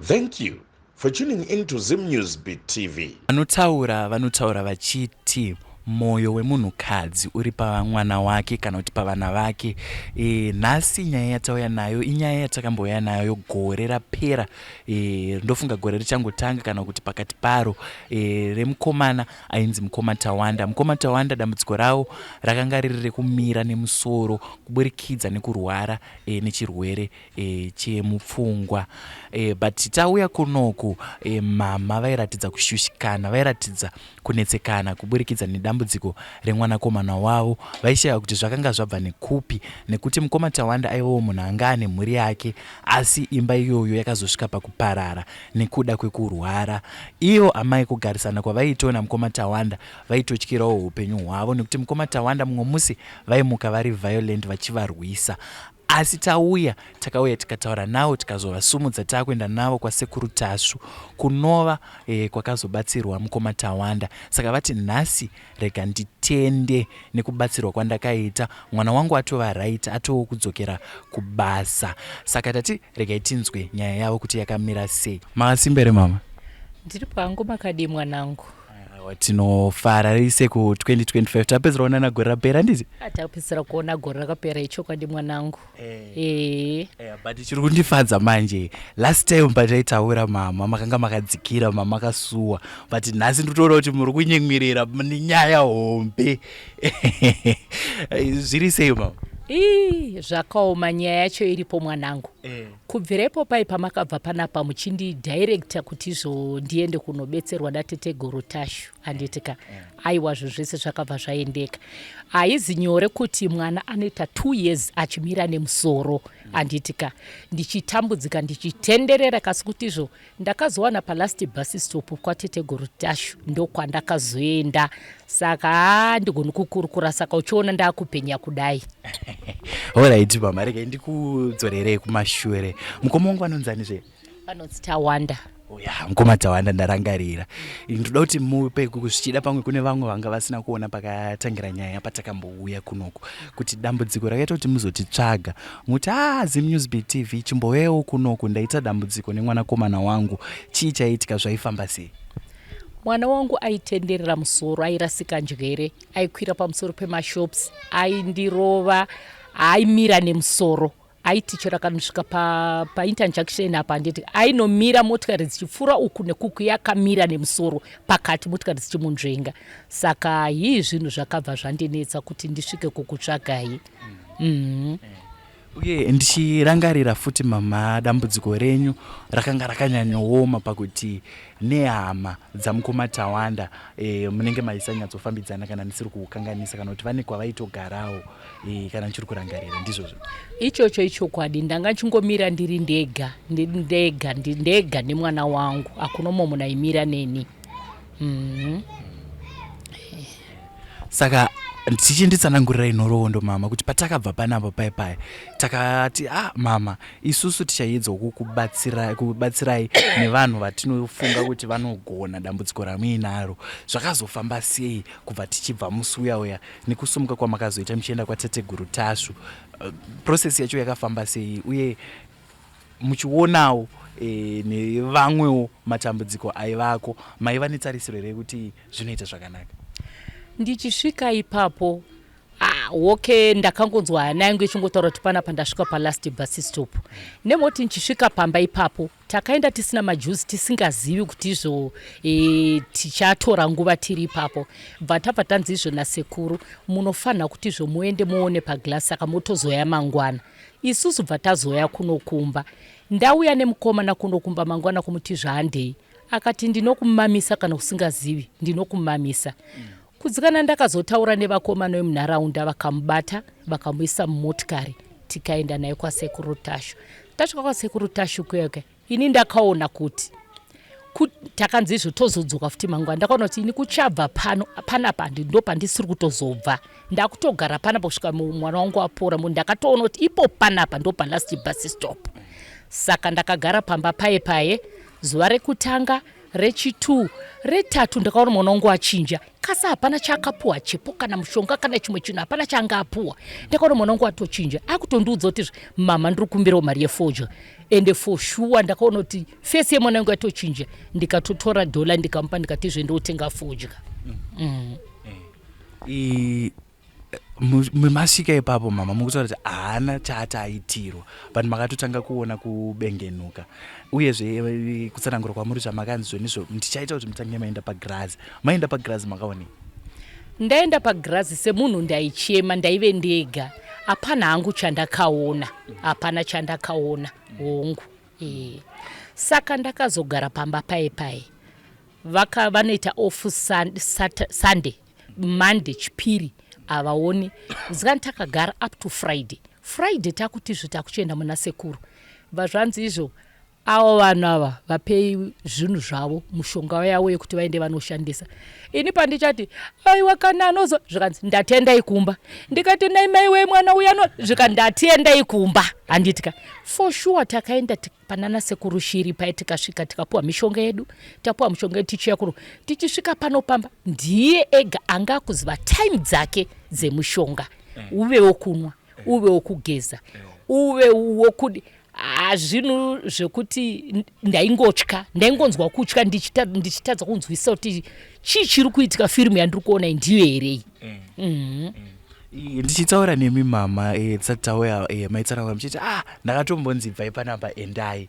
Thank you for tuning in to Zim News Beat TV. Vanotaura vanotaura vachiti moyo wemunhukadzi uri pamwana wake kana kuti pavana vake. E, nhasi nyaya yatauya nayo inyaya yatakambouya nayo gore rapera e, ndofunga gore richangotanga kana kuti pakati paro e, remukomana ainzi mukoma Tawanda. Mukoma Tawanda dambudziko ravo rakanga riri rekumira nemusoro kuburikidza nekurwara e, nechirwere e, chemupfungwa e, but tauya kunoku e, mama vairatidza kushushikana, vairatidza kunetsekana kuburikidza nedambudziko remwanakomana wavo. Vaishaya kuti zvakanga zvabva nekupi nekuti mukoma Tawanda aivawo munhu anga ane mhuri yake, asi imba iyoyo yakazosvika pakuparara nekuda kwekurwara. Ivo amai kugarisana kwavaiitawo namukoma Tawanda vaitotyirawo upenyu hwavo nekuti mukoma Tawanda mumwe musi vaimuka vari violent vachivarwisa. Asi tauya takauya tikataura navo tikazovasumudza takuenda navo kwasekuru Tasvu kunova e, kwakazobatsirwa mukoma Tawanda. Saka vati nhasi rega nditende nekubatsirwa kwandakaita mwana wangu atova right atoo kudzokera kubasa. Saka tati regai tinzwe nyaya yavo kuti yakamira sei. Makasimba here mama? Ndiri pangu makadii mwanangu? Aiwa tinofara rise ku 2025 tapedzera kuonana gore rapera handiti? Tapedzera kuona gore rakapera ichokwadi mwanangu. Eh. Eh. eh but chiri kundifadza manje last time pataitaura mama makanga makadzikira mama makasuwa but nhasi ndikutoona kuti muri kunyemwerera nenyaya hombe. Zviri sei mama? Ii zvakaoma nyaya yacho iripo mwanangu. Eh. Kubvira ipo pai pamakabva panapa muchindidirector kuti izvo ndiende kunobetserwa nateteguru Tashu handiti ka aiwa zvinhu zvese zvakabva zvaendeka. Haizi nyore kuti mwana anoita two years achimira nemusoro handiti ka ndichitambudzika ndichitenderera kasi kuti izvo Ndakazowana palast bus stop kwateteguru Tashu ndokwandakazoenda saka haa ndigoni kukurukura saka uchiona ndakupenya kudai. Alright mama regai ndikudzorerei kumashure. Mukoma wangu anonzani zve? Vanonzi Tawanda. Oh ya, mukoma Tawanda ndarangarira. Ndoda kuti mupe zvichida pamwe kune vamwe vanga vasina kuona pakatangira nyaya patakambouya kunoku kuti dambudziko rakaita kuti muzotitsvaga muti ah Zim News BTV chimbouyawo kunoku ndaita dambudziko nemwanakomana wangu chii chaiitika zvaifamba sei? Mwana wangu aitenderera musoro, airasika njere, aikwira pamusoro pemashops, aindirova, aimira nemusoro. Aiti chero akanosvika painterjunction pa apa handiti ainomira motikari dzichipfuura uku nekuku yakamira nemusoro pakati motikari dzichimunzvenga saka hii zvinhu zvakabva zvandinetsa kuti ndisvike kukutsvagai mm. Uye ndichirangarira futi mama dambudziko renyu rakanga rakanyanyooma pakuti nehama dzamukoma Tawanda e, munenge maisanyatsofambidzana kana ndisiri kukanganisa kana kuti vane kwavaitogarawo e, kana ndichiri kurangarira ndizvozvo. Ichocho ichokwadi ndanga ndichingomira ndiri ndega ndiri ndega ndiri ndega nemwana wangu hakuna umwe munhu aimira neni mm -hmm. Saka tichinditsanangurirai nhoroondo mama kuti patakabva panapa paya paya takati ah mama isusu tichaedza kukubatsirai nevanhu vatinofunga kuti vanogona dambudziko ramuinaro zvakazofamba sei kubva tichibva musi uya uya nekusumuka kwamakazoita muchienda kwateteguru Tasvu eh, process yacho yakafamba sei uye muchionawo e, nevamwewo matambudziko aivako maiva netarisiro here yekuti zvinoita zvakanaka? Ndichisvika ipapo ah, okay ndakangonzwa hana yangu ichingotaura kuti panapa ndasvika palast bus stop nemoti ndichisvika pamba ipapo takaenda tisina majuzi tisingazivi kuti izvo e, tichatora nguva tiri ipapo bva tabva tanzi izvo nasekuru munofanira kuti izvo muende muone paglass saka motozoya mangwana Isusu bva tazouya kuno kumba. Ndauya nemukomana kuno kumba mangwana kumuti zvahandei. Akati ndinokumamisa kana usingazivi ndinokumamisa. Kudzikana ndakazotaura nevakomana vemunharaunda vakamubata vakamuisa mumotikari tikaenda naye kwasekuru Tashu. Tasvika kwasekuru Tashu kuya kuya ini ndakaona kuti takanzi izvo tozodzoka futi mangwana ndakaona kuti ini kuchabva pano panapa ndo pandisiri kutozobva ndakutogara panapa kusvika mwana wangu apora mu ndakatoona kuti ipo panapa ndo palast bus stop saka ndakagara pamba paye paye zuva rekutanga Rechi2, retatu, ndakaona mwana wangu achinja. Kasi hapana chaakapuwa chipo kana mushonga kana chimwe chinhu, hapana chaanga apuwa. Ndakaona mwana wangu atochinja, akutondiudza kuti, "Mama, ndiri kumbirawo mari yefodya." Ende for sure ndakaona kuti face yemwana wangu yatochinja. Ndikatotora dhola ndikamupa, ndikati, "Zvendotenga fodya." Masvika ipapo, mama, mukutaura kuti haana chaati aitirwa, but makatotanga kuona kubengenuka. Uyezve kutsanangura kwamuri zvamakanzi zvonizvo, ndichaita kuti mutange maenda pagirazi. Maenda pagirazi, makaonei? Ndaenda pagirazi, semunhu ndaichema, ndaive ndega. Hapana hangu chandakaona, hapana chandakaona, hongu. Saka ndakazogara pamba pai pai vaka vanoita off Sunday, Monday, Chipiri havaoni zikani. Takagara up to Friday. Friday takutizvo takuchienda muna sekuru. Vazvanzi izvo, avo vanhu ava vapei zvinhu zvavo, mushonga yavo yekuti vaende vanoshandisa. Ini pandichati, "Aiwa, kana anozo," zvikanzi, "Ndatendai kumba." Ndikati, "Nai mai wemwana uyano." Zvika, "Ndatiendai kumba." Handitika, for sure takaenda panana sekuru Shiri pai. Tikasvika, tikapuwa mishonga yedu. Tapuwa mishonga yedu, tichiya kuno. Tichisvika pano pamba, ndiye ega anga akuziva time dzake dzemushonga, uve wokunwa, uve wokugeza, uve wokudi. Zvinhu zvekuti ndaingotya, ndaingonzwa kutya, ndichitadza kunzwisisa kuti chii chiri kuitika. Firimu yandiri kuona iyi ndiyo here iyi? Ndichitaura nemi, mama, tisati tauya, maitsanangura muchiti, "Ah, ndakatombonzi bvai panapa, endai."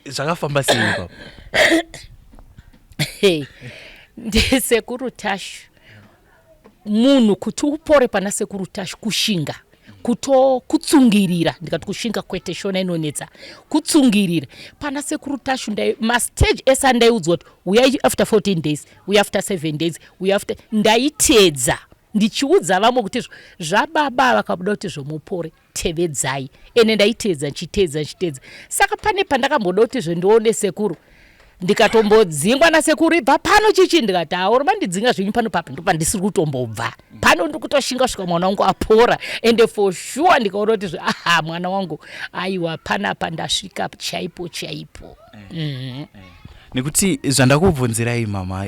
Zvakafamba sei ipapo? Ndisekuru Tashu. Munhu kuti upore pana sekuru Tashu, kushinga, kuto kutsungirira. Ndikati kushinga, kwete, Shona inonetsa. Kutsungirira pana sekuru Tashu. Ndai mastage ese andaiudzwa kuti uyai after 14 days, uya after 7 days, uya after, ndaiteedza ndichiudza vamwe kuti zvababa vakabuda kuti zvomupore, tevedzai. Ende ndaiteedza, ndichiteedza, ndichiteedza. Saka pane pandakamboda kuti zvendione sekuru, ndikatombodzingwa nasekuru, "Ibva pano, chichi." Ndikati, "Auro mandidzinga zvenyu pano papi, ndopandisiri kutombobva pano. Ndiri kutoshinga svika mwana wangu apora." Ende for sure ndikaona kuti aha, mwana wangu, aiwa, panapa ndasvika chaipo chaipo. Nekuti zvandakubvunzirai, mama,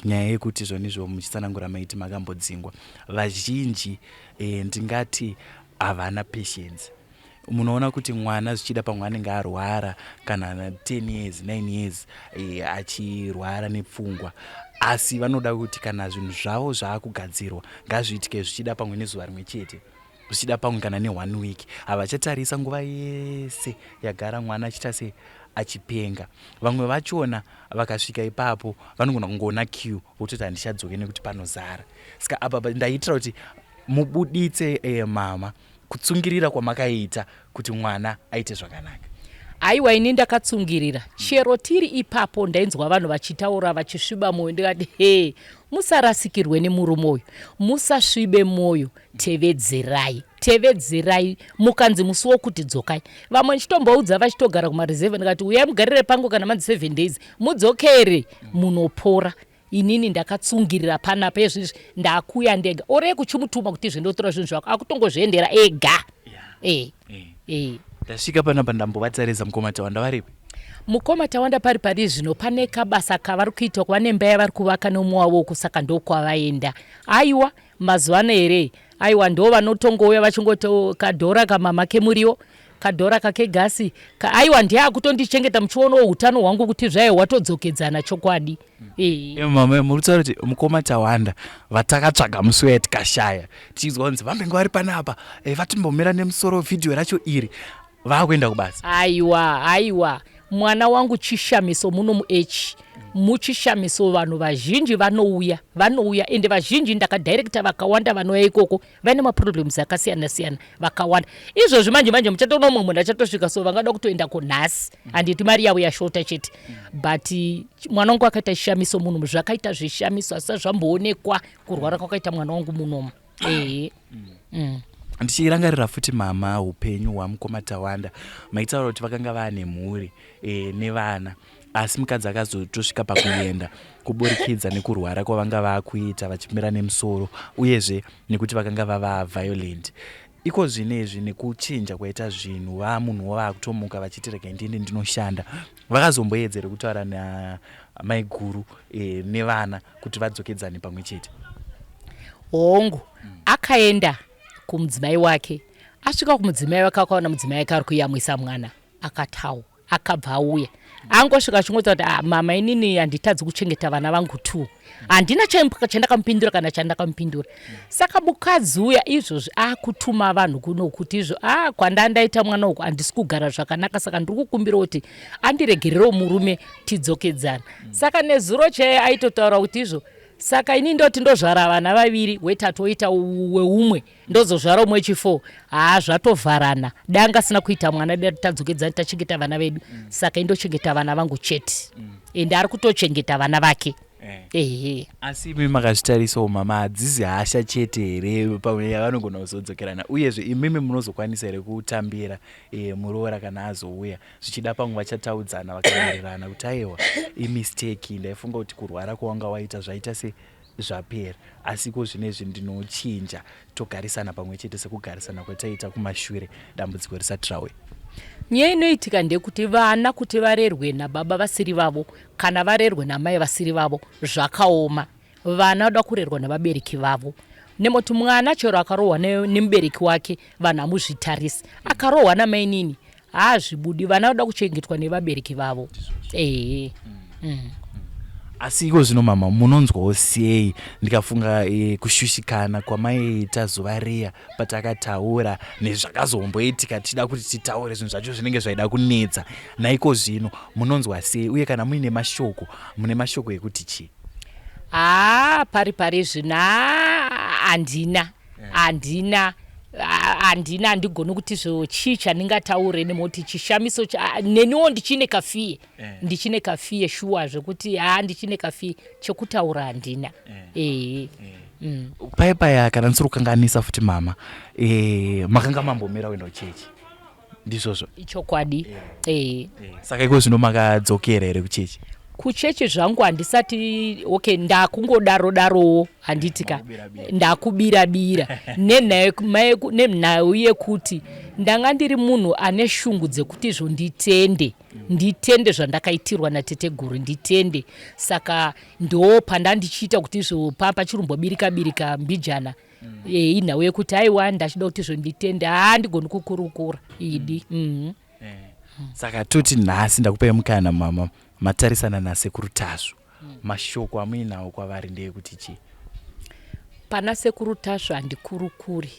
nyaya yekuti zvonizvo muchitsanangura maiti makambodzingwa, vazhinji ndingati havana patience. Munoona kuti mwana zvichida pamwe anenge arwara kana 10 years, 9 years, achirwara nepfungwa, asi vanoda kuti kana zvinhu zvavo zvaakugadzirwa, ngazviitike zvichida pamwe nezuva rimwe chete, zvichida pamwe kana ne1 week. Havachatarisa nguva yese yagara mwana achiita se achipenga. Vamwe vachona vakasvika ipapo vanogona kungoona queue vototi, "Handichadzoke nekuti panozara." Saka apa ndaitira kuti mubuditse, mama, kutsungirira kwamakaita kuti mwana aite zvakanaka. Aiwa, ini ndakatsungirira. Chero tiri ipapo, ndainzwa vanhu vachitaura vachisviba mwoyo. Ndikati, "He, musarasikirwe nemurume uyu, musasvibe mwoyo, tevedzerai, tevedzerai." Mukanzi musi wokuti dzokai, vamwe ndichitomboudza vachitogara kumareserve, ndikati, "Uyai mugarire pangu, kana manzi 7 days mudzokere, munopora." Inini ndakatsungirira panapa. Ezvizvi ndakuya ndega, ore kuchimutuma kuti zvendotora zvinhu zvako, akutongozviendera ega e e. Ndasvika panapa, ndambovatarisa mukoma Tawanda, varipi? Mukoma Tawanda pari zvino pane kabasa kavari kuita kuva nemba yavari kuvaka nemumwe wavo uku, saka ndokwavaenda. Aiwa, mazuva ano here, aiwa, ndo vanotongouya vachingoti, "Kadhora kamama kemuriwo, kadhora kakegasi ka." Aiwa, ndiye akutondichengeta. Muchionawo utano hwangu kuti zvai hwatodzokedzana chokwadi e. Mama, muri kutaura kuti mukoma Tawanda vatakatsvaga musi uya tikashaya, tichinzwa kunzi vambenge vari panapa, vatimbomira nemusoro vhidhiyo racho iri, vaakuenda kubasa? Aiwa, aiwa, mwana wangu chishamiso muno muh muchishamiso. Vanhu vazhinji vanouya, vanouya, ende vazhinji ndakadirecta vakawanda vanouya ikoko vaine maproblems akasiyana siyana, vakawanda. Izvozvi manje manje muchatoona umwe munhu achatosvika, so vangada kutoenda kunhasi, handiti mari yavo yashota chete. But mwana wangu akaita chishamiso muno, zvakaita zvishamiso asi zvamboonekwa kurwara kwakaita mwana wangu munomu, ehe. Ndichirangarira futi, mama, upenyu hwamukoma Tawanda, maitaura kuti vakanga vaane mhuri nevana, asi mukadzi akazotosvika pakuenda kuburikidza nekurwara kwavanga vaakuita, vachimira nemusoro, uyezve nekuti vakanga vava violent. Iko zvino izvi nekuchinja kwaita zvinhu vamunhuwo vakutomuka vachiti regai ndiende ndinoshanda. Vakazomboedza here kutaura namaiguru e, nevana kuti vadzokedzane pamwe chete? Hongu, akaenda kumudzimai wake. Asvika kumudzimai wake akaona mudzimai wake ari kuyamwisa mwana akatawo akabva auya angosvika achingotaura kuti ah, mama inini handitadzi kuchengeta vana vangu two handina chandakamupindura kana chandakamupindura saka mukadzi uya izvozvi akutuma vanhu kuno kuti izvo a ah, kwandandaita mwana uku handisi kugara zvakanaka saka ndiri kukumbira kuti andiregererewo murume tidzokedzana saka nezuro chaiye aitotaura kuti izvo saka ini ndoti ndozvara vana vaviri wetatu oita weumwe ndozozvara umwe wechi4 haa zvatovharana dai anga asina kuita mwana dai tadzokedzana tachengeta vana vedu mm. saka indochengeta vana vangu chete mm. ende ari kutochengeta vana vake eh. Ehe. Asi imi makazvitarisawo mama hadzizi hasha chete here pamwe yavanogona kuzodzokerana uyezve imimi munozokwanisa here kutambira e, muroora kana azouya zvichida pamwe vachataudzana vakawirirana kuti aiwa imistake ndaifunga kuti kurwara kwawanga waita zvaita se zvapera asi iko zvinezvi ndinochinja togarisana pamwe chete sekugarisana kwataiita kumashure dambudziko risati rauya. Nyaya inoitika ndeyekuti vana kuti varerwe nababa vasiri vavo kana varerwe namai vasiri vavo zvakaoma. Vana vanoda kurerwa nevabereki vavo nemoti mwana chero akarohwa nemubereki wake vanhu hamuzvitarisi akarohwa namainini haazvibudi vana vanoda kuchengetwa nevabereki vavo ehe mm. Asi iko zvino mama munonzwawo sei ndikafunga e, kushushikana kwamaiita zuva riya patakataura nezvakazomboitika tichida kuti titaure zvinhu zvacho zvinenge zvaida kunetsa naiko zvino munonzwa sei uye kana muine mashoko mune mashoko ekuti chii? Haa pari pari zvino handina handina handina handigoni kuti zvo chii chandingataure nemoti chishamiso neniwo ndichine kafiye eh. Ndichine kafiye shuwa zvekuti haa ndichine kafiye chekutaura handina eh. Ehe eh. Paya paya kana ndisiri kukanganisa futi mama e, makanga mambomira kuenda kuchechi ndizvozvo? Ichokwadi eh. Saka iko zvino makadzokera here kuchechi? Kuchechi zvangu handisati okay ndakungodaro darowo handiti ka ndakubira bira nenhau yekuti ndanga ndiri munhu ane shungu dzekuti izvo nditende nditende zvandakaitirwa nateteguru nditende saka ndo pandandichiita kuti izvo pachirumbobirika birika mbijana mm. E, inhau yekuti aiwa ndachida kuti izvo nditende haa ndigoni kukurukura idi mm. Mm -hmm. eh. Saka toti nhasi ndakupai mukana mama matarisana nasekuru Tasvu mm. Mashoko amuinawo kwavari ndeyekuti chii? Pana sekuru Tasvu handikurukuri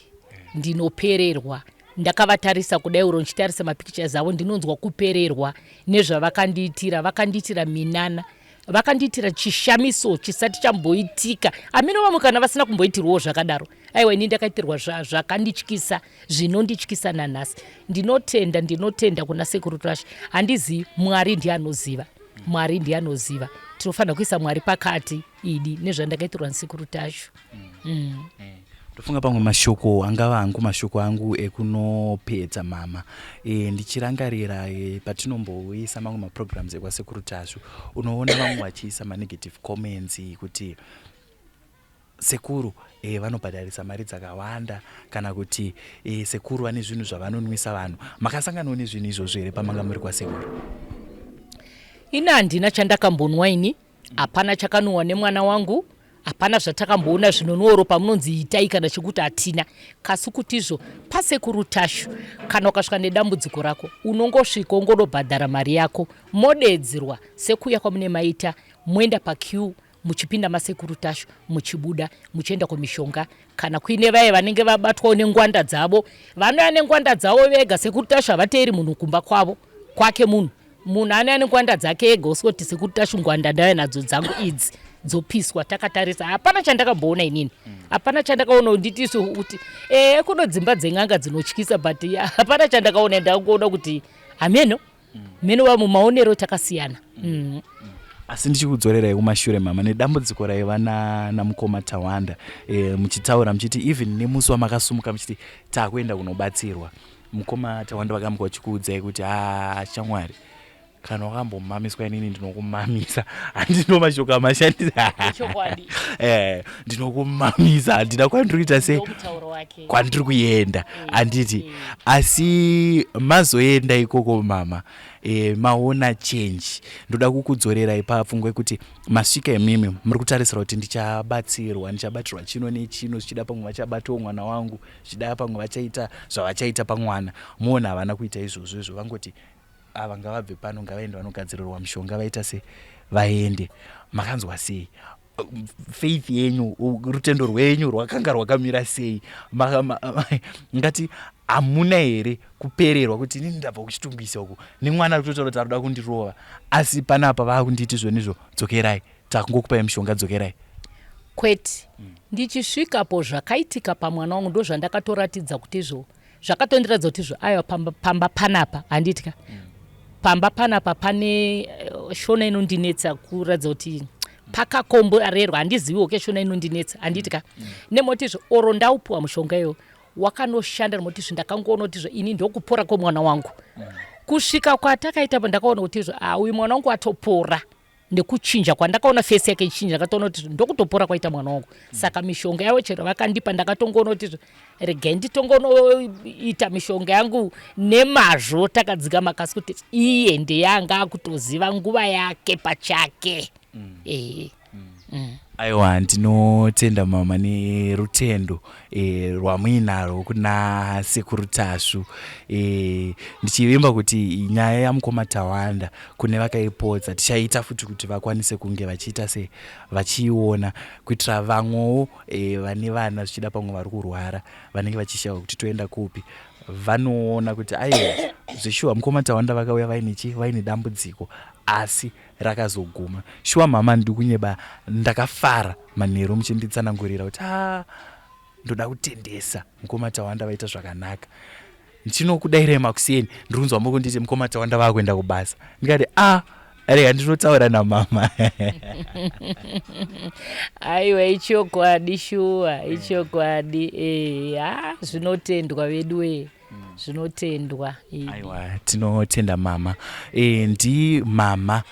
ndinopererwa ndakavatarisa kudai uro ndichitarisa mapictures avo ndinonzwa kupererwa nezvavakandiitira vakandiitira minana vakandiitira chishamiso chisati chamboitika amino vamwe kana vasina kumboitirwawo zvakadaro aiwa ini ndakaitirwa zvakandityisa zvinondityisa nanhasi ndinotenda ndinotenda kuna sekuru trash handizivi mwari ndiye anoziva mwari ndiye anoziva tinofanira kuisa mwari pakati idi nezvandakaitirwa nasekuru tashu mm. Ndofunga pamwe mashoko angava angu mashoko angu ekunopedza mama e, ndichirangarira e, patinomboisa mamwe maprograms ekwasekuru Tasvu unoona vamwe vachiisa manegative comments kuti sekuru e, vanobhadharisa mari dzakawanda kana kuti e, sekuru vane zvinhu zvavanonwisa vanhu. Makasanganawo nezvinhu izvozvo here pamanga muri kwasekuru? Ini handina chandakambonwa ini hapana chakanwiwa nemwana wangu hapana zvatakamboona zvinonwiwa ropa munonzi itai kana chekuti hatina kasi kuti izvo pasekuru Tashu kana ukasvika nedambudziko rako unongosvika ungonobhadhara mari yako modeedzerwa sekuuya kwamune maita moenda paqueue muchipinda masekuru Tashu muchibuda muchienda kumishonga kana kuine vaye vanenge vabatwawo nengwanda dzavo vanouya nengwanda dzavo vega sekuru Tashu havateeri munhu kumba kwavo kwake munhu munhu anouya nengwanda dzake ega usikuti sekuru Tashu ngwanda ndauya nadzo dzangu idzi dzopiswa takatarisa hapana chandakamboona inini hapana chandakaona nditisu kuti ee kuno dzimba dzen'anga dzinotyisa but hapana chandakaona ndakuona kuti hameno meno vamwe maonero takasiyana mm. Asi ndichikudzorerai kumashure mama nedambudziko raiva namukoma na Tawanda e, muchitaura muchiti even nemusi wamakasumuka muchiti takuenda kunobatsirwa mukoma Tawanda vakamuka vachikuudzai kuti ha shamwari. Kana wakambomamiswa, inini ndinokumamisa. Handino mashoko amashandisa. Chokwadi. Ndinokumamisa, handina kwandiri kuita sei. Ndomutauro wake. Kwandiri kuenda, handiti? Asi mazoenda ikoko, mama, maona change. Ndoda kukudzorerai papfungwa yekuti masvika imimi muri kutarisira kuti ndichabatsirwa, ndichabatirwa chino nechino, zvichida pamwe vachabatawo mwana wangu, zvichida pamwe vachaita zvavachaita pamwana. Muona havana kuita izvozvo. Izvo vangoti ava ngavabve pano, ngavaende vanogadzirirwa mushonga, vaita se vaende. Makanzwa sei? Faith yenyu, rutendo rwenyu rwakanga rwakamira sei? Ngati hamuna here kupererwa kuti inini ndabva kuChitungwiza uku nemwana ari kutotaura kuti ari kuda kundirova, asi panapa vaakunditi zvonizvo, dzokerai, takungokupai mushonga, dzokerai? Kwete. Ndichisvikapo, zvakaitika pamwana wangu ndo zvandakatoratidza kuti izvo zvakatondiratidza kuti izvo, aiwa, pamba panapa, handitya, pamba panapa pane shona inondinetsa kuratidza kuti pakakomborerwa. Handiziviwo ke shona inondinetsa, handitya, nemoti izvo oro ndaupiwa mushonga iwo wakanoshanda, nemoti izvo ndakangoona kuti izvo ini ndokupora kwemwana wangu. Kusvika kwatakaita, ndakaona kuti izvo, ah, uyu mwana wangu atopora nekuchinja kwandakaona face yake ichinja. Ndakatoona kuti ndokutopora kwaita mwana wangu. Saka mishonga yavo chero vakandipa, ndakatongoona kuti regai nditongonoita mishonga yangu nemazvo. Takadzika makasi kuti iye ndeyanga akutoziva nguva yake pachake, ehe. Aiwa, ndinotenda mama nerutendo rwamuinarwo kuna Sekuru Tasvu, ndichivimba kuti nyaya yamukoma Tawanda kune vakaipodza tichaita futi kuti vakwanise kunge vachiita se vachiiona, kuitira vamwewo vane vana, zvichida pamwe vari kurwara, vanenge vachishayiwa kuti toenda kupi, vanoona kuti aiwa, zveshuwa mukoma Tawanda vakauya vaine chi vaine dambudziko, asi rakazoguma. Shuwa mama, ndiri kunyeba? Ndakafara manheru muchinditsanangurira kuti a ndoda kutendesa mukoma Tawanda, vaita zvakanaka. Ndichinokudairai makuseni, ndiri kunzwa muri kunditi mukoma Tawanda vakuenda kubasa. Ndikati, a rega ndinotaura namama. Aiwa, ichokwadi, shuwa, ichokwadi. Ha, zvinotendwa vedu we, zvinotendwa. Aiwa, tinotenda mama. Ndi mama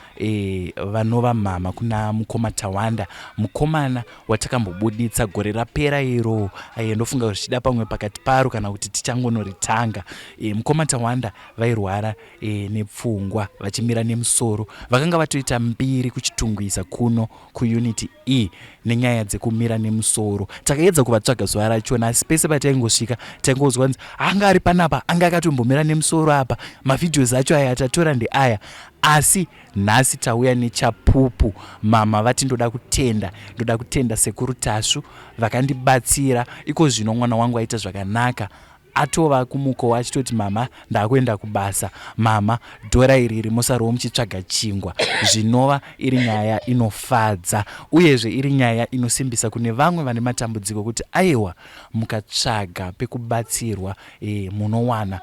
vanova mama kuna mukoma Tawanda, mukomana watakambobuditsa gore rapera iro. Ndofunga zvichida pamwe pakati paro kana kuti tichangonoritanga. Mukoma Tawanda vairwara nepfungwa, vachimira nemusoro. Vakanga vatoita mbiri kuChitungwiza kuno kuUnit E nenyaya dzekumira nemusoro. Takaedza kuvatsvaga zuva rachona, asi pese pataingosvika taingozwa nzi anga ari panapa, anga akatombomira nemusoro apa. Mavideos acho aya atatora ndeaya. Asi nhasi tauya nechapupu. Mama vati ndoda kutenda, ndoda kutenda Sekuru Tasvu vakandibatsira. Iko zvino mwana wangu aita zvakanaka, atova kumukowa achitoti, mama, ndakuenda kubasa, mama, dhora iri rimusariwo muchitsvaga chingwa. Zvinova iri nyaya inofadza, uyezve iri nyaya inosimbisa kune vamwe vane matambudziko kuti aiwa, mukatsvaga pekubatsirwa, munowana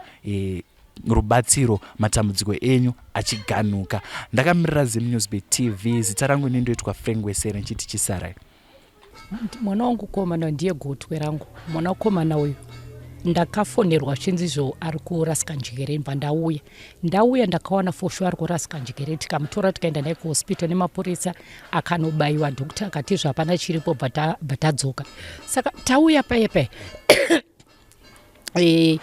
rubatsiro, matambudziko enyu achiganuka. Ndakamirira ZimNewsBeat TV, zita rangu ini ndoitwa Frank Wesere, nchiti chisarai. Mwana wangu komana ndiye gotwe rangu. Mwana komana uyu ndakafonerwa chinzi zvo ari kurasika njere. Mbva ndauya, ndauya ndakawana for sure ari kurasika njere. Tikamutora, tikaenda naye kuhospital nemapurisa, akanobayiwa. Doctor akati izvo hapana chiripo. Bva tadzoka. Saka tauya paye paye,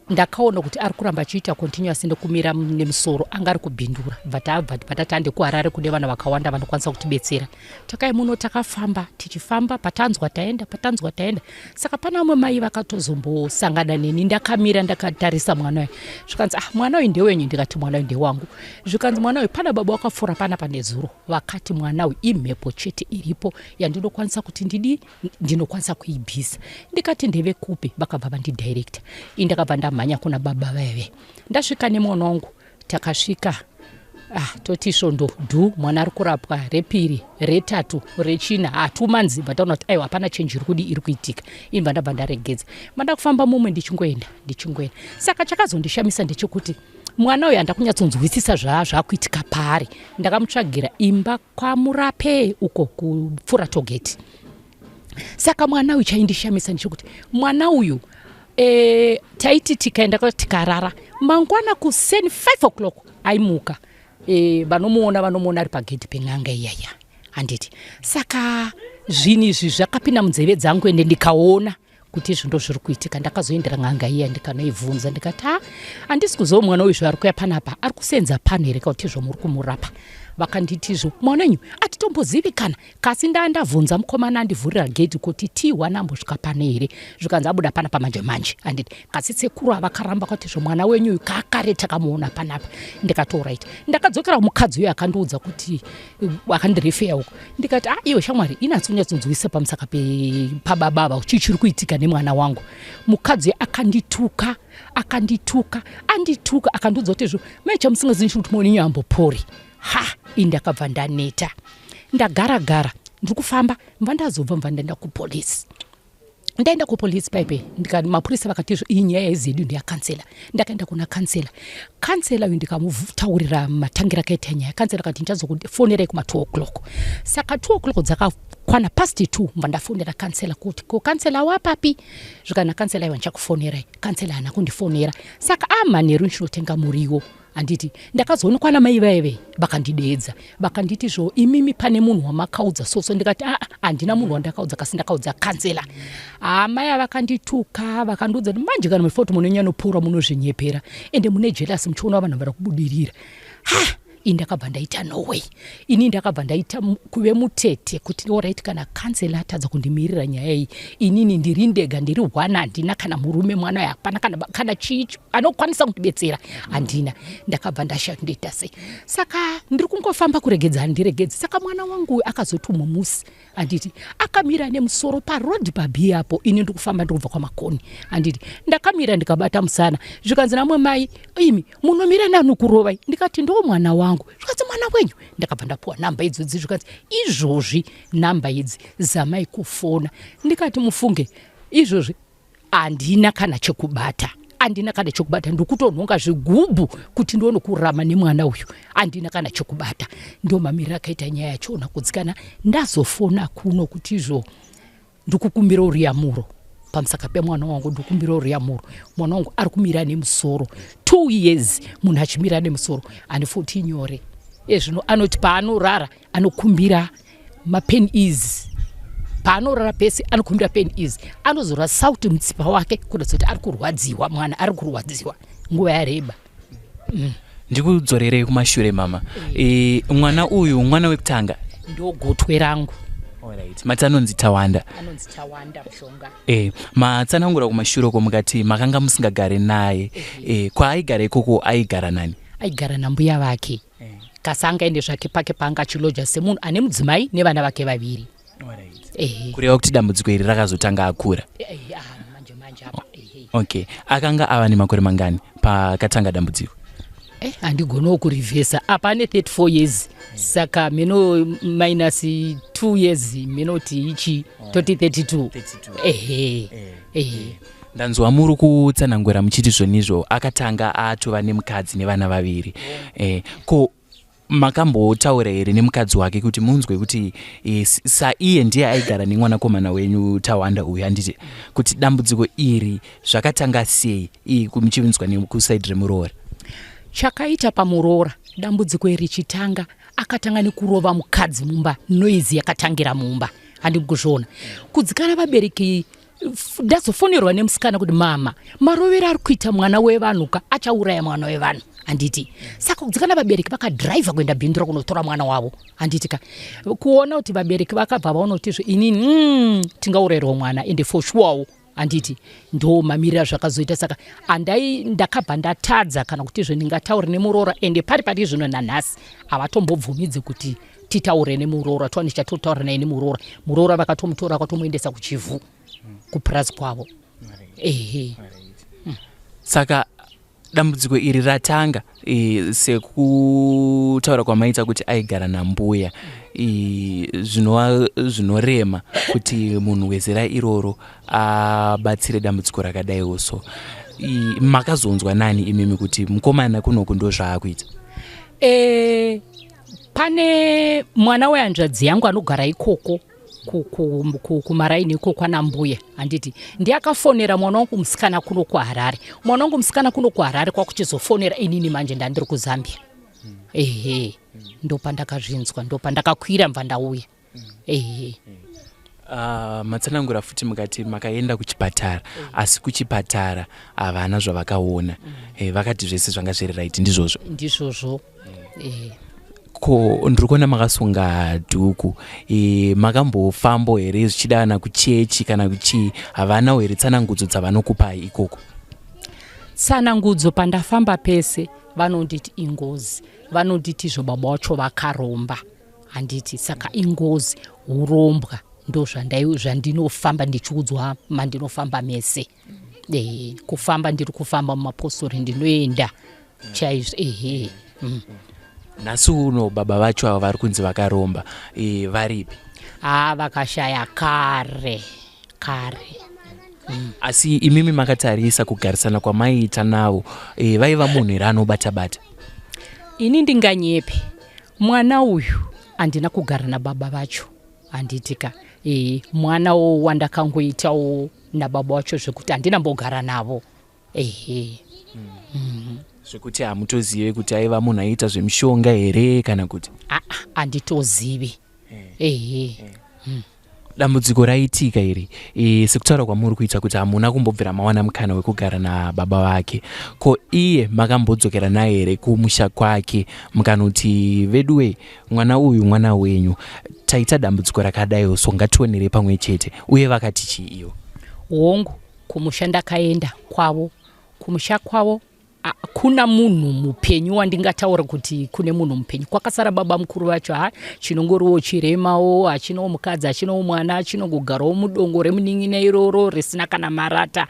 ndakaona kuti ari kuramba achiita continuous nekumira nemusoro, anga ari kubhindura. Bva tabva, bva tati kuHarare kune vanhu vakawanda vanokwanisa kutibetsera. Takai muno, takafamba, tichifamba, patanzwa taenda, patanzwa taenda. Saka pana vamwe mai vakatozombosangana neni ndakamira ndakatarisa mwana uyu. Zvikanzi, ah, mwana uyu ndewenyu? Ndikati, mwana uyu ndewangu. Zvikanzi, mwana uyu, pana baba wakapfuura pana pane zuro vakati mwana uyu imhepo chete iripo yandinokwanisa kuti ndidi ndinokwanisa kuibvisa. Ndikati, ndevekupi? Vakabva vandidirecta. Ini ndakabva ndamhanya kuna baba vaive. Ndasvika nemwana wangu, takasvika, ah, toti svondo dhu mwana ari kurapwa, repiri, retatu, rechina, 2 months. Bva taona kuti aiwa, hapana change iri kudi iri kuitika. Inibva ndabva ndaregedza, manda kufamba mumwe, ndichingoenda, ndichingoenda. Saka chakazondishamisa ndechekuti mwana uyu handa kunyatsonzwisisa zvaakuitika paari. Ndakamutsvagira imba kwaMurape uko kupfuura togeti. Saka mwana uyu, chaindishamisa ndechekuti mwana uyu, taiti tikaenda tikarara, mangwana kuseni 5 o'clock aimuka. E, vanomuona vanomuona ari pagedhi pen'anga iyaya handiti. Saka zvinhu izvi zvakapinda munzeve dzangu ende ndikaona kuti izvi ndo zviri kuitika. Ndakazoendera n'anga iya ndikanoibvunza ndikati ha handisi kuziva mwana uyu zvaari kuya panapa ari kusenza pano here kauti izvo muri kumurapa. Vakanditi izvo mwana wenyu atitombozivi kana kasi ndandavhunza mukomana andivhurira gedhi kuti T1 ambosvika pano here zvikanzi abuda panapa manje manje handiti. Kasi sekuru avakaramba kwati izvo mwana wenyu uyu kakare takamuona panapa. Ndikati alright. Ndakadzokera kumukadzi uyo akandiudza kuti akandirefeya uko ndikati ah iwe shamwari inatsi pamusaka pababa ava chii chiri kuitika nemwana wangu. Mukadzi akandituka akandituka andituka akandiudza kuti izvo mai chamusingazivi kuti mwana wenyu ambopori. Ha ini ndakabva ndaneta ndagara gara ndiri kufamba mva ndazobva mva ndaenda kupolisi. Ndaenda kupolisi paipe ndikati mapurisa vakati izvo iyi nyaya yezedu ndeyakansela. Ndakaenda kuna kansela, kansela uyu ndikamutaurira matangira akaita nyaya. Kansela akati ndichazokufonerai kuma 2 o'clock. Saka 2 o'clock dzakakwana past 2 mva ndafonera kansela kuti ko kansela wapapi zvikana kansela aiwa ndichakufonerai. Kansela haana kundifonera. Saka amanheru ndichinotenga muriwo handiti. Ndakazoonekwa namai vaive vakandideedza vakanditi zvo imimi pane munhu wamakaudza soso. Ndikati aa handina munhu wandakaudza kasi ndakaudza kansela. Amai avakandituka vakandiudza kuti manje kana muchifa kuti munonyanopora munozvinyepera ende mune jelasi muchiona vanhu vari kubudirira. Ha ini ndakabva ndaita no way. Ini ndakabva ndaita kuve mutete kuti orit kana kansela atadza kundimirira nyaya iyi inini ndiri ndega ndiri one handina kana murume mwana hapana kana, kana chii anokwanisa kundibetsera handina. Ndakabva ndashaya kuti ndoita sei. Saka ndiri kungofamba kuregedza handiregedzi. Saka mwana wangu akazoti umwe musi handiti akamira nemusoro parodhi pabhi apo ini ndiri kufamba ndiri kubva kwamakoni handiti. Ndakamira ndikabata musana zvikanzi namwe mai imi munomira nani kurovai. Ndikati ndo mwana wangu. Zvikanzi mwana wenyu. Ndakabva ndapuwa namba idzodzi zvikanzi izvozvi namba idzi zamai kufona. Ndikati mufunge izvozvi handina kana chekubata handina kana chekubata ndikutonhonga zvigubhu kuti ndione kurama nemwana uyu handina kana chekubata. Ndo mamiriro akaita nyaya yachona kudzikana. Ndazofona kuno kuti izvo ndikukumbira ruyamuro pamusaka pemwana wangu ndikukumbira ruyamuro. Mwana wangu ari kumira nemusoro 2 years munhu achimira nemusoro ane 14 nyore ezvino anoti paanorara anokumbira mapen ease paanorara pese anokumbira pen ease anozora sauti mutsipa wake kuratidza kuti ari kurwadziwa mwana ari kurwadziwa nguva yareba. Ndikudzorerei kumashure mama. E, mwana uyu mwana wekutanga Ndogotwe rangu. Alright. Mati anonzi Tawanda. Anonzi Tawanda Mushonga. E, matsanangura kumashure uko mukati makanga musingagare naye. E, kwaaigara ikoko aigara nani? Aigara nambuya vake. Kasi angaende zvake pake paanga achiloja semunhu ane mudzimai nevana vake vaviri. Ehe. Kureva kuti dambudziko iri rakazotanga akura? Ehe, ah, manje manje apa ehe. Okay, akanga ava nemakore mangani pakatanga dambudziko? Handigonawo kurivhesa apa ane 34 years saka meno minus 2 years menoti ichi toti 32. Ehe ehe. Ndanzwa muri kutsanangura muchiti zvonizvo akatanga atova nemukadzi nevana vaviri. Ko makambotaura here nemukadzi wake kuti munzwe kuti e, saiye ndiye aigara nemwanakomana wenyu Tawanda uyu handiti kuti dambudziko iri zvakatanga sei muchinzwa nekusaidi remuroora? Chakaita pamuroora dambudziko iri richitanga akatanga nekurova mukadzi mumba noizi yakatangira mumba handiri kuzviona kudzikana vabereki. Ndazofonerwa nemusikana kuti mama marovero ari kuita mwana wevanhu ka achauraya mwana wevanhu handiti. Saka kudzikana vabereki vakadhiraivha kuenda Bhindura kunotora mwana wavo handiti ka kuona kuti vabereki vakabva vaona kuti izvo inini tingaurayirwa mwana ende for surewo handiti ndo mamiriro azvakazoita. Saka andai ndakabva ndatadza kana kuti izvo ndingataure nemuroora ende pari pari zvino nanhasi havatombobvumidzi kuti titaure nemuroora tiwane chatotaura naye nemuroora. Muroora vakatomutora vakatomuendesa kuchivhu kupurazi kwavo. Ehe. Saka dambudziko iri ratanga e, sekutaura kwamaita kuti aigara nambuya e, zvinova zvinorema kuti munhu wezera iroro abatsire dambudziko rakadaiwo so e, makazonzwa nani imimi kuti mukomana kunoku ndo zvaakuita? E, pane mwana wehanzvadzi yangu anogara ikoko kumaraini ikoko ana mbuya handiti ndiye akafonera mwana wangu musikana kuno kuHarare. Mwana wangu musikana kuno kuHarare kwakuchizofonera inini manje ndandiri kuZambia. Ehe, ndopandakazvinzwa, ndopandakakwira mva ndauya. Ehe. Matsanangura futi mukati makaenda kuchipatara, asi kuchipatara havana zvavakaona. Vakati zvese zvanga zviri right, ndizvozvo? Ndizvozvo. Ko ndiri kuona makasunga dhuku, makambofambo here zvichida kana kuchechi kana kuchii? Havanawo here tsanangudzo dzavanokupai ikoko? Tsanangudzo pandafamba pese vanonditi ingozi, vanonditi izvo baba wacho vakaromba, handiti? Saka ingozi, urombwa, ndo zvandinofamba ndichiudzwa mandinofamba mese. Kufamba ndiri kufamba mumapostori, ndinoenda chaizvo, ehe. Nhasi uno baba vacho ava vari kunzi vakaromba, varipi? Ha, vakashaya kare kare. Asi imimi makatarisa kugarisana kwamaiita navo, vaiva munhu here anobata bata? Ini ndinganyepe, mwana uyu handina kugara nababa vacho, handitika? Mwanawo wandakangoitawo nababa vacho, zvekuti handina mbogara navo, ehe. Zvekuti hamutozive kuti aiva munhu aiita zvemishonga here kana kuti? Aa, handitozivi, ehe. Dambudziko raitika iri, sekutaura kwamuri kuita kuti hamuna kumbobvira mawana mukana wekugara nababa vake, ko iye makambodzokera naye here kumusha kwake mukanoti, "Veduwe, mwana uyu mwana wenyu, taita dambudziko rakadaiwo, so ngationere pamwe chete"? Uye vakati chii ivo? Hongu, kumusha ndakaenda kwavo. Kumusha kwavo kuna munhu mupenyu wandingataura kuti kune munhu mupenyu? Kwakasara baba mukuru vacho. Ha, chinongoriwo chiremawo, hachinawo mukadzi, hachinawo mwana, chinongogarawo mudongo remunin'ina iroro risina kana marata.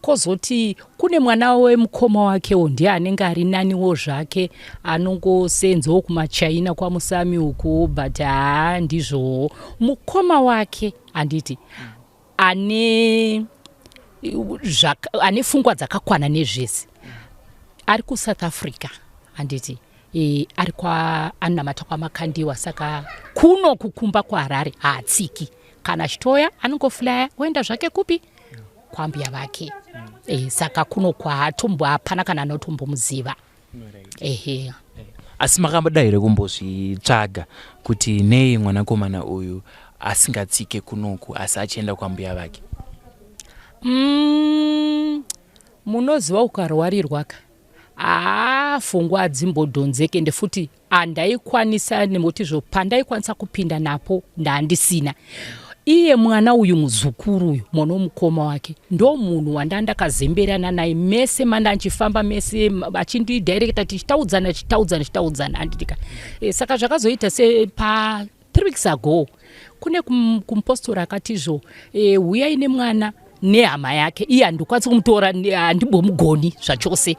Kwozoti kune mwana wemukoma wakewo, ndiye anenge ari naniwo zvake, anongosenzawo kumachaina kwaMusami uku, but haa, ndizvowo mukoma wake, handiti, ane pfungwa dzakakwana nezvese, ari kuSouth Africa, handiti? Ari kwa anonamata kwaMakandiwa. Saka kuno kukumba kuHarare haatsiki. Kana achitoya anongoflya oenda zvake kupi? Kwambuya vake. Saka kuno kwaatombo hapana kana anotombomuziva, ehe. Asi makamboda here kumbozvitsvaga kuti nei mwanakomana uyu asingatsike kunoku asi achienda kwambuya vake? Munoziva ukarwarirwa ka, haa, pfungwa hadzimbodhonzeke. Ende futi handaikwanisa nemotizvo pandaikwanisa kupinda napo ndandisina. Iye mwana uyu, muzukuru uyu, mwana womukoma wake, ndo munhu wanda ndakazemberana naye mese manda ndichifamba mese, achindidirecta, tichitaudzana, tichitaudzana, tichitaudzana, handitika? Saka zvakazoita sepa 3 weeks ago kune kumupostori akatizvo, huyai nemwana nehama yake. Iye handikwanisi kumutora, handimbomugoni zvachose.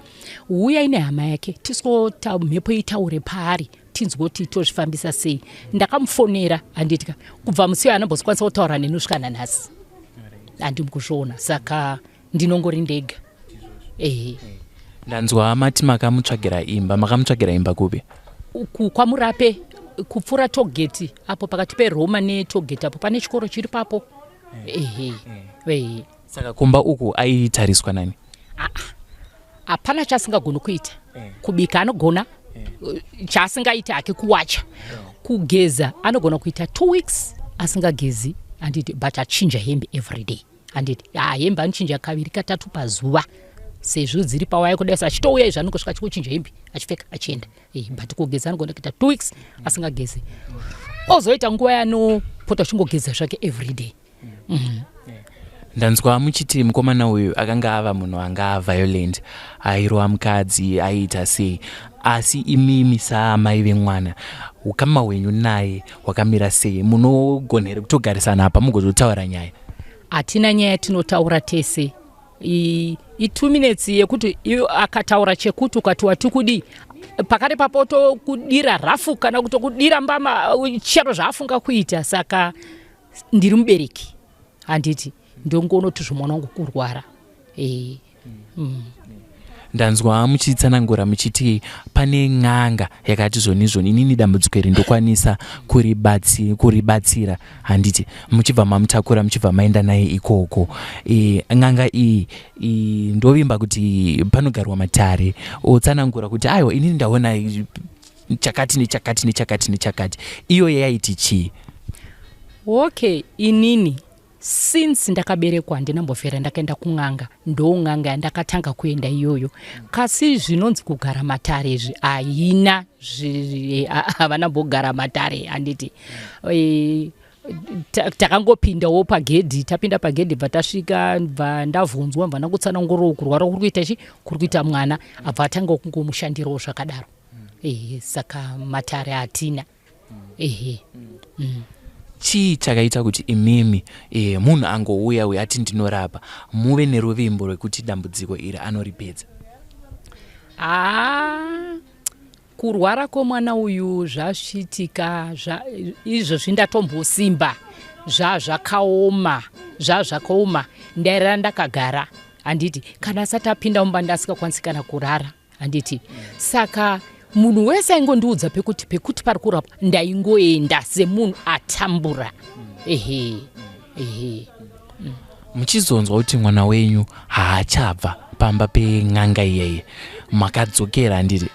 Huyai nehama yake, tisota mhepo itaure paari, tinzwe kuti tozvifambisa sei. Ndakamufonera, handitika? Kubva musi uyo anambozokwanisa kutaura neni kusvika nanhasi handimi kuzviona. Saka ndinongori ndega, ehe. Ndanzwa mati makamutsvagira imba. Makamutsvagira imba kupi? Uku kwaMurape, kupfuura tollgate apo, pakati peRoma netollgate apo, pane chikoro chiri papo, ehe, ehe. Saka kumba uku aitariswa nani? Hapana chaasingagoni kuita. Kubika anogona, chaasingaiti hake kuwacha. Kugeza anogona kuita 2 weeks asingagezi, handiti? But achinja hembe every day, handiti? Ha, hembe anochinja kaviri katatu pazuva, sezvo dziri pawaya kudai. So achitouya izvo anongosvika achingochinja hembe, achipfeka, achienda. But kugeza anogona kuita 2 weeks asingagezi, ozoita nguva yaanopota achingogeza zvake every day. Ndanzwa muchiti mukomana uyu akanga ava munhu anga aviolent, airova mukadzi, aiita sei. Asi imimi saamai vemwana, ukama hwenyu naye hwakamira sei? Munogona here kutogarisana apa mugozotaura nyaya? Hatina nyaya tinotaura tese. I2 minutes yekuti akataura chekuti ukati wati kudii, pakati papo tokudira rafu kana kutokudira mbama, chero zvaafunga kuita. Saka ndiri mubereki, handiti? Ndongonoti zvomwana wangu kurwara. Ndanzwa muchitsanangura muchiti pane n'anga yakati zvoni zvoni, inini dambudziko iri ndokwanisa kuribatsira, handiti? Muchibva mamutakura, muchibva maenda naye ikoko. N'anga iyi, ndovimba kuti panogarwa matare otsanangura kuti aiwa, inini ndaona. Chakati nechakati nechakati nechakati, iyo yaiti chii? Okay, inini since ndakaberekwa handinambofera ndakaenda kun'anga. Ndo n'anga yandakatanga kuenda iyoyo. Kasi zvinonzi kugara matare izvi haina, havana mbogara matare, handiti? Takangopindawo pagedhi. Tapinda pagedhi, bva tasvika, bva ndabvunzwa, bva ndangotsanangurawo kurwara kuri kuita chi kuri kuita mwana, abva atanga kungomushandirawo zvakadaro. Ehe, saka matare hatina, ehe. Chii chakaita kuti imimi, munhu angouya uyo ati ndinorapa, muve neruvimbo rwekuti dambudziko iri anoripedza? Haa, kurwara kwomwana uyu zvasvitika izvozvi ndatombosimba, zvazvakaoma, zvazvakaoma. Ndairara ndakagara, handiti? Kana asati apinda mumba ndasingakwanisi kana kurara, handiti? Saka munhu wese aingondiudza pekuti pari kurapwa, ndaingoenda semunhu atambura. Ehe. Muchizonzwa kuti mwana wenyu haachabva pamba pen'anga iyeye, makadzokera, handiti?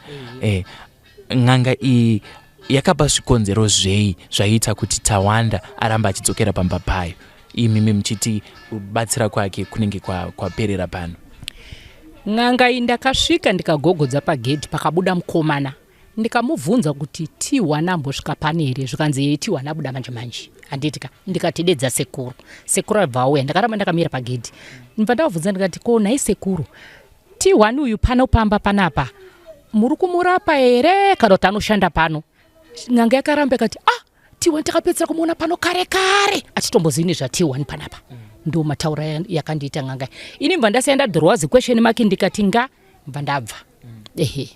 N'anga iyi yakapa zvikonzero zvei zvaiita kuti Tawanda aramba achidzokera pamba payo, imimi muchiti kubatsira kwake kunenge kwaperera pano? N'anga iyi, ndakasvika ndikagogodza pagedhi, pakabuda mukomana. Ndikamubvunza kuti T1 ambosvika pane here? Zvikanzi yei, T1 abuda manje manje, handiti ka? Ndikati dedza sekuru. Sekuru abva auya. Ndakaramba ndakamira pagedhi. Ndibva ndavabvunza ndikati, ko nhai sekuru, T1 uyu pano pamba panapa muri kumurapa here kana kuti anoshanda pano? N'anga yakaramba ikati, ah, T1 takapedzisira kumuona pano kare kare, achitombozivi nezva T1 panapa. Ndo mataura yakandiita n'anga ini. Mbva ndasiya ndadhirowa ziquestion mark, ndikati nga mbva ndabva. Ehe.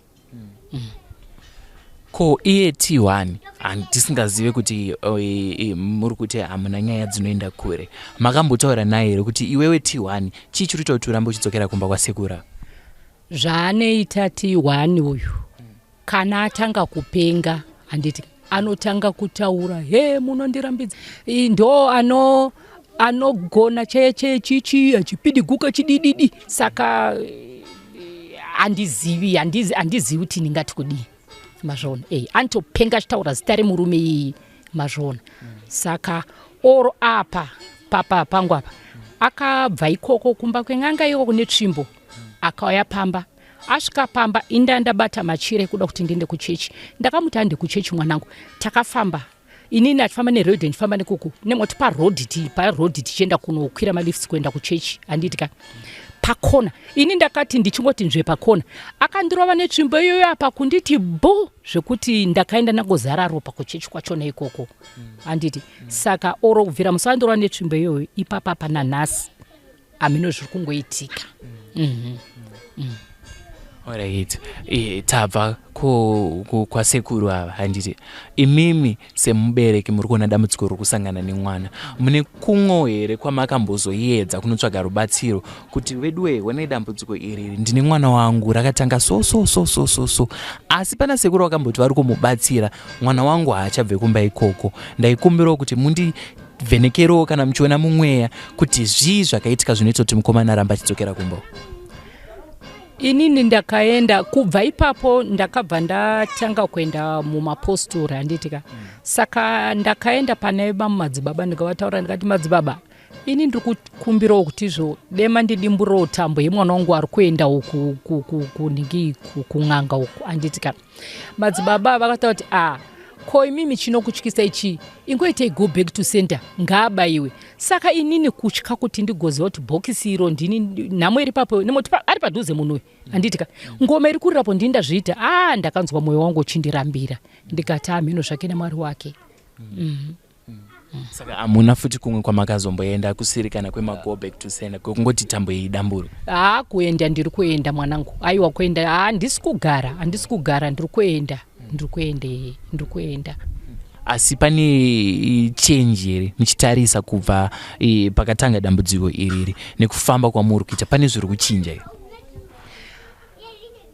Ko iye T1, handisingazive kuti muri kuti hamuna nyaya dzinoenda kure, makambotaura naye here kuti iwewe T1, chii chiri kuita kuti urambe uchidzokera kumba kwasekura? Zvaanoita T1 uyu, kana atanga kupenga, handiti, anotanga kutaura, he, munondirambidza. Ndo anogona cheye cheye chichi achipidiguka chidididi. Saka handizivi, handizivi kuti ndingati kudii, mazvona? Anotopenga achitaura zita remurume iyi, mazvona? Saka oro apa papa pangu apa akabva ikoko kumba kwen'anga ikoko netsvimbo, akauya pamba. Asvika pamba, inda ndabata machira ekuda kuti ndiende kuchechi. Ndakamuti, hande kuchechi mwanangu. Takafamba inini achifamba nerodhi, ndichifamba nekuku nemoti parodhi, parodhi tichienda kunokwira malifts kuenda kuchechi, handiti ka? Pakona ini ndakati ndichingoti nzve pakona, akandirova netsvimbo iyoyo apa kunditi bu, zvekuti ndakaenda ndangozara ropa kuchechi kwachona ikoko, handiti? Saka oro kubvira musi wandirova netsvimbo iyoyo ipapa pana nhasi hamino zviri kungoitika. Alright, tabva kwasekuru ava, handiti? Imimi semubereki muri kuona dambudziko riri kusangana nemwana, mune kumwo here kwamakambozoedza kunotsvaga rubatsiro kuti veduwe, honai dambudziko iri, ndine mwana wangu, rakatanga so so so so so so, asi pana sekuru vakamboti vari kumubatsira, mwana wangu haachabve kumba ikoko, ndaikumbirawo kuti mundivhenekerewo kana muchiona mumweya kuti zvii zvakaitika zvinoita kuti mukomana aramba achidzokera kumba? Inini ndakaenda, kubva ipapo ndakabva ndatanga kuenda mumapostori, handiti ka? Saka ndakaenda pane vamwe madzibaba, ndikavataura, ndikati, madzibaba, ini ndiri kukumbirawo kuti izvo dema ndidimburewo tambo yemwana wangu ari kuenda uku kunhingi kun'anga uku, handiti ka? Madzibaba vakataura kuti, a, ko imimi chinokutyisa ichi? Ingoitei go back to center, ngaabayiwe. Saka inini kutya kuti ndigoziva kuti bhokisi iro ndini nhamo iri papo, nemoti ari padhuze munhu uyu, handiti ka? Ngoma iri kurirapo ndini ndazviita. A, ndakanzwa mwoyo wangu uchindirambira, ndikati amhino zvake namwari wake. Saka hamuna futi kumwe kwamakazomboenda kusiri kana kwemago back to sender, kwekungoti tambo iyi idamburwe? Haa, kuenda ndiri kuenda mwanangu. Aiwa, kuenda handisi kugara, handisi kugara, ndiri kuenda, ndiri kuenda, ndiri kuenda. Asi pane change here muchitarisa kubva pakatanga dambudziko iriri nekufamba kwamuri kuita, pane zviri kuchinja here?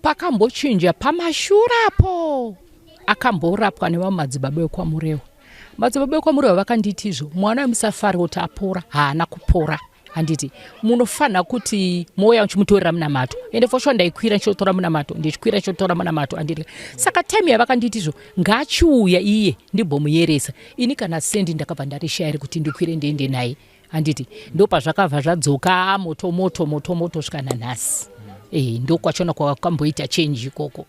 Pakambochinja pamashurapo akamborapwa nevamwe madzibaba ekwaMurewa. Madzibaba ekwaMurewa vakanditi izvo mwana wemusafari kuti apora, haana kupora. Handiti munofanira kuti mouya muchimutorera munamato. Ende for sure ndaikwira ndichitotora munamato, ndichikwira ndichitotora munamato, handiti. Saka time yavakanditi izvo ngaachiuya iye ndimbomuyeresa, ini kana sendi ndakabva ndarishaya rekuti ndikwire ndiende naye, handiti. Ndopazvakabva zvadzoka moto moto moto moto svika nanhasi. Ndokwachona kwakamboita change ikoko.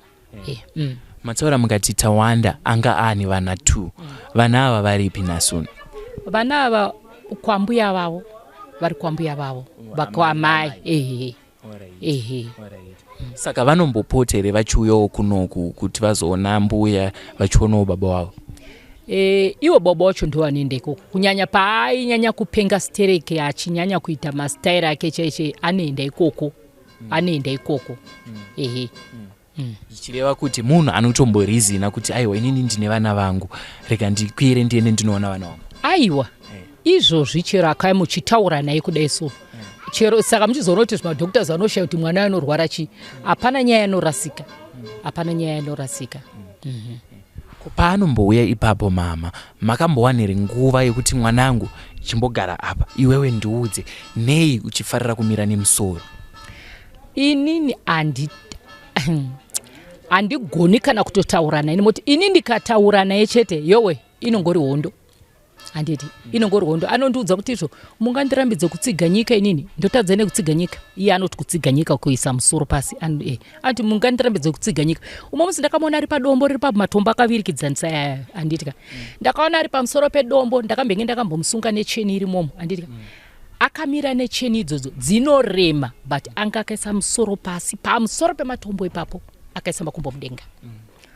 Mataura mukati Tawanda anga aane vana 2. Vana ava varipi nhasi uno? Vana ava kwambuya vavo, vari kwambuya vavo vakwamai, ehe ehe. Saka vanombopota here vachiuyawo kunoku kuti vazoona mbuya, vachionawo baba vavo? Iwo baba wacho ndo anoenda ikoko, kunyanya paainyanya kupenga stereke, achinyanya kuita masitairi ake chaiche, anoenda ikoko, anoenda ikoko, ehe. Zvichireva kuti munhu anotomborizina kuti aiwa, inini ndine vana vangu, rega ndikwire ndiende ndinoona vana vangu? Aiwa, izvozvi chero akai muchitaura naye kudai so, chero saka muchizoona kuti zvimadoctors vanoshaya kuti mwana anorwara chii. Hapana nyaya yanorasika, hapana nyaya yanorasika. Paanombouya ipapo, mama, makambowanire nguva yekuti mwanangu, chimbogara apa iwewe, ndiudze nei uchifarira kumira nemusoro? Inini handigoni kana kutotaura naye, nemoti ini ndikataura naye chete, yowe, inongori hondo, handiti, inongori hondo. Anondiudza kuti izvo mungandirambidze kutsiga nyika, inini ndotadza nekutsiga nyika. Iye anoti kutsiga nyika kuisa musoro pasi. Anoti mungandirambidze kutsiga nyika. Umwe musi ndakamuona ari padombo riri pamatombo akavirikidzanisa aya, handitika. Ndakaona ari pamusoro pedombo, ndakambenge ndakambomusunga necheni irimomo, handitika. Akamira necheni idzodzo dzinorema, but anga akaisa musoro pasi pamusoro pematombo ipapo, akaisa makumbo mudenga.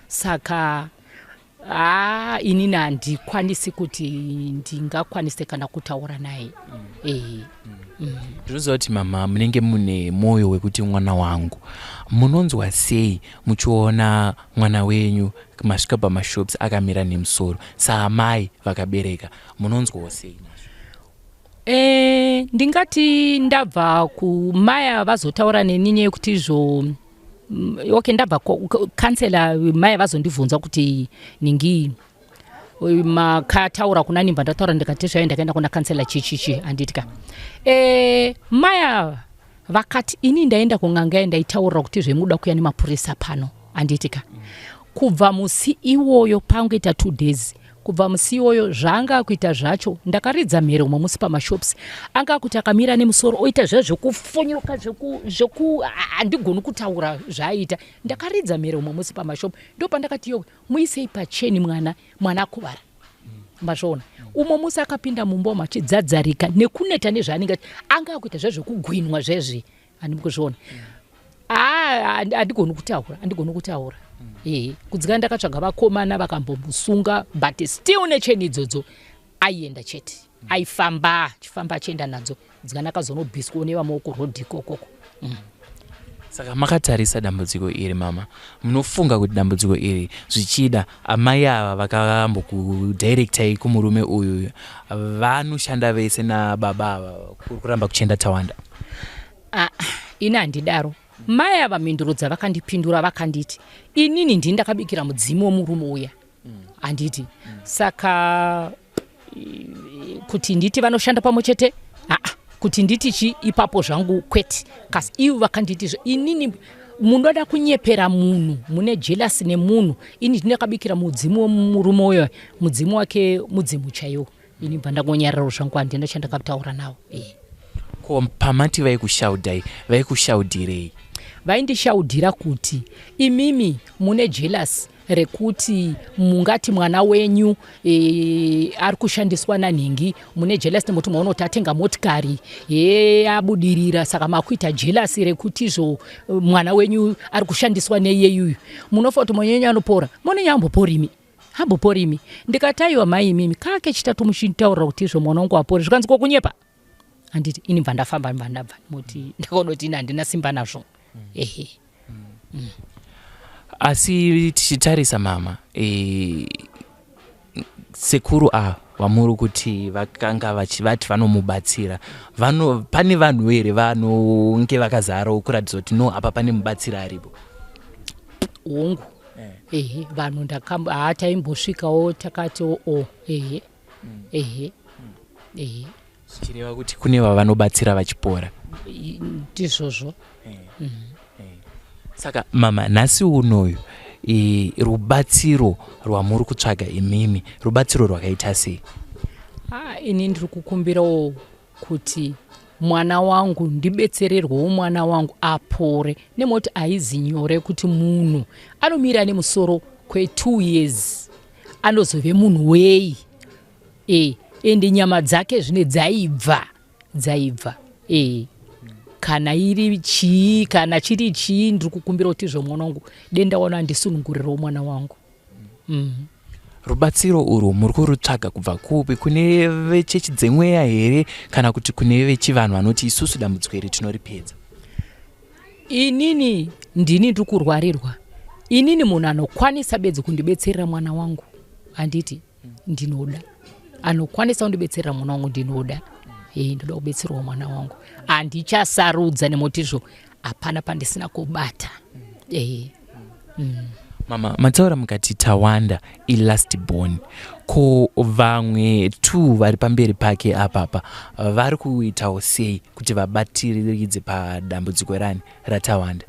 Saka haa, inini handikwanisi kuti ndingakwanise kana kutaura naye, ehe. Ndinoziva kuti mama munenge mune mwoyo wekuti mwana wangu. Munonzwa sei muchiona mwana wenyu masvika pamashops akamira nemusoro? Saamai vakabereka, munonzwawo sei nazvo? Ndingati ndabva kumaya vazotaura neni nyaya yekuti izvo okay, ndabva kansela, maya vazondibvunza kuti ningi makataura kuna nimba. Ndataura ndikati zvaiyo ndakaenda kuna kansela chichichi, handitika. Maya vakati ini ndaenda kun'anga ndaitaurira kuti zvemuda kuya nemapurisa pano, handitika. Kubva musi iwoyo, pangoita 2 days kubva musi iwoyo, zvaanga kuita zvacho, ndakaridza mhere umwe musi pamashops, anga kuti akamira nemusoro oita zviya zvekufonyoka, zveku handigoni kutaura zvaaita. Ndakaridza mhere umwe musi pamashop, ndo pandakati yowe, muisei pacheni mwana, mwana akuvara. Mazvoona, umwe musi akapinda mumba umu achidzadzarika nekuneta nezvaanenge anga akuita zviya zvekugwinwa zvezvi, handimi kuzviona. Handigoni kutaura, handigoni kutaura, ehe. Kudzika ndakatsvaga vakomana vakambomusunga, but still necheni idzodzo aienda chete, aifamba achifamba achienda nadzo. Dzikana akazonobviswawo nevamwe kurodhi ikokoko. Saka makatarisa dambudziko iri, mama, munofunga kuti dambudziko iri zvichida amai ava vakambokudirectai kumurume uyu vanoshanda vese nababa ava kuri kuramba kuchienda Tawanda? Ah, ini handidaro. Mai ava mhinduro dzavakandipindura, vakanditi inini ndini ndakabikira mudzimu wemurume uya, handiti. Saka kuti nditi vanoshanda pamwe chete, aa, kuti nditi chi ipapo zvangu kwete. Kasi ivo vakanditi inini munoda kunyepera munhu, mune jealous nemunhu, ini ndini ndakabikira mudzimu wemurume uyo, mudzimu wake mudzimu chaiwo. Ini bva ndangonyararo zvangu, handina chandakataura navo. Ko pamati vaikushaudhai, vaikushaudhirei? Vaindishaudhira kuti imimi mune jealous rekuti mungati mwana wenyu ari kushandiswa nanhingi. Mune jealous nekuti maona kuti atenga motikari, ye abudirira, saka makuita jealous rekuti izvo mwana wenyu ari kushandiswa neiyeyuyu. Munofa kuti mwana wenyu anopora, mwana wenyu ambopori imi, ambopori imi. Ndikati aiwa mai, imimi kake chitatu muchitaurira kuti izvo mwana wangu apori. Zvikanzi kokunyepa, handiti. Ini bva ndafamba, bva ndabva muti ndakaona kuti ini handina simba nazvo, ehe. Asi tichitarisa, mama, sekuru ava vamuri kuti vakanga vachivati vanomubatsira, pane vanhu here vanonge vakazarawo kuratidza kuti no, apa pane mubatsiri aripo? Hongu, ehe, vanhu hataimbosvikawo takati o, ehe, ehe, ehe. Zvichireva kuti kune vavanobatsira vachipora. Ndizvozvo. Saka mama, nhasi unoyu rubatsiro rwamuri kutsvaga imimi rubatsiro rwakaita sei? Ini ndiri kukumbirawo kuti mwana wangu ndibetsererwewo, mwana wangu apore, nemoti haizi nyore kuti munhu anomira nemusoro kwe2 years anozove munhu wei, ende nyama dzake zvine dzaibva kana iri chii, kana chiri chii. Ndiri kukumbira kuti izvo mwana wangu denda wana andisunungurirewo mwana wangu. Rubatsiro urwu muri kurutsvaga kubva kupi? Kune vechechi dzemweya here, kana kuti kune vechivanhu vanoti isusu dambudziko iri tinoripedza? Inini ndini ndiri kurwarirwa. Inini munhu anokwanisa bedzi kundibetserera mwana wangu, handiti ndinoda anokwanisa kundibetserera mwana wangu, ndinoda ndoda kubetserwa mwana wangu. Handichasarudza nemotizvo hapana pandisina kubata. Mama, mataura mukati Tawanda ilast born. Ko vamwe two vari pamberi pake apapa vari kuitawo sei kuti vabatiridze padambudziko rani raTawanda?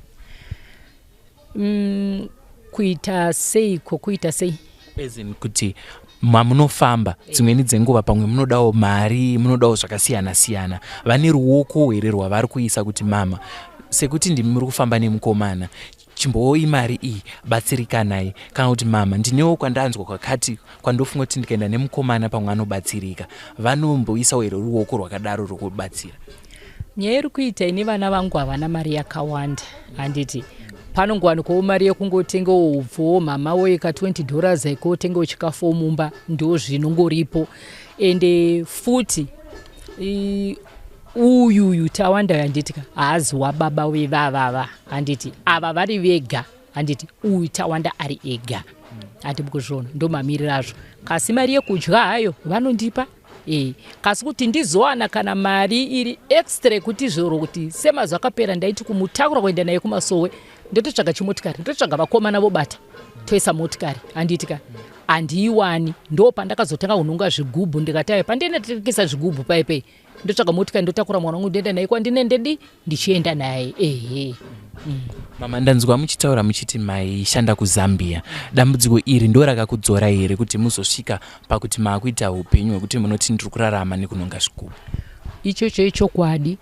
Kuita sei? Kwokuita sei? As in kuti mamunofamba dzimweni dzenguva pamwe munodawo mari, munodawo zvakasiyana siyana. Vane ruoko here rwavari kuisa kuti mama, sekuti ndimi muri kufamba nemukomana, chimbowoi mari iyi, batsirikanai? Kana kuti mama, ndinewo kwandanzwa kwakati kwandofunga kuti ndikaenda nemukomana pamwe anobatsirika. Vanomboisawo here ruoko rwakadaro rwokubatsira? Nyaya iri kuita ine vana vangu havana mari yakawanda, handiti panongowanikwawo mari yekungotengawo upfuwo, mama woye ka $20 ikotengawo chikafu mumba, ndo zvinongoripo. Ende futi uyuyu Tawanda, handiti ka haazi wababa wevavava, handiti ava vari vega, handiti uyu Tawanda ari ega, handi mukuzviona ndo mamiriro azvo. Kasi mari yekudya hayo vanondipa, kasi kuti ndizowana kana mari iri extra yekuti zvoro kuti semazuva akapera ndaiti kumutakura kuenda naye kumasowe ndototsvaga chimotikari, ndototsvaga vakomana vobata toisa motikari, handiti ka handiiwani. Ndo pandakazotanga kunhonga zvigubhu, ndikati ayo pandinotekesa zvigubhu paipei, ndotsvaga motikari, ndotakura mwana wangu, ndoenda naye kwandinendedi ndichienda naye, ehe. Mama, ndanzwa muchitaura muchiti maishanda kuZambia. Dambudziko iri ndo rakakudzora here kuti muzosvika pakuti maakuita upenyu hwekuti munoti ndiri kurarama nekunhonga zvigubhu? Ichocho ichokwadi,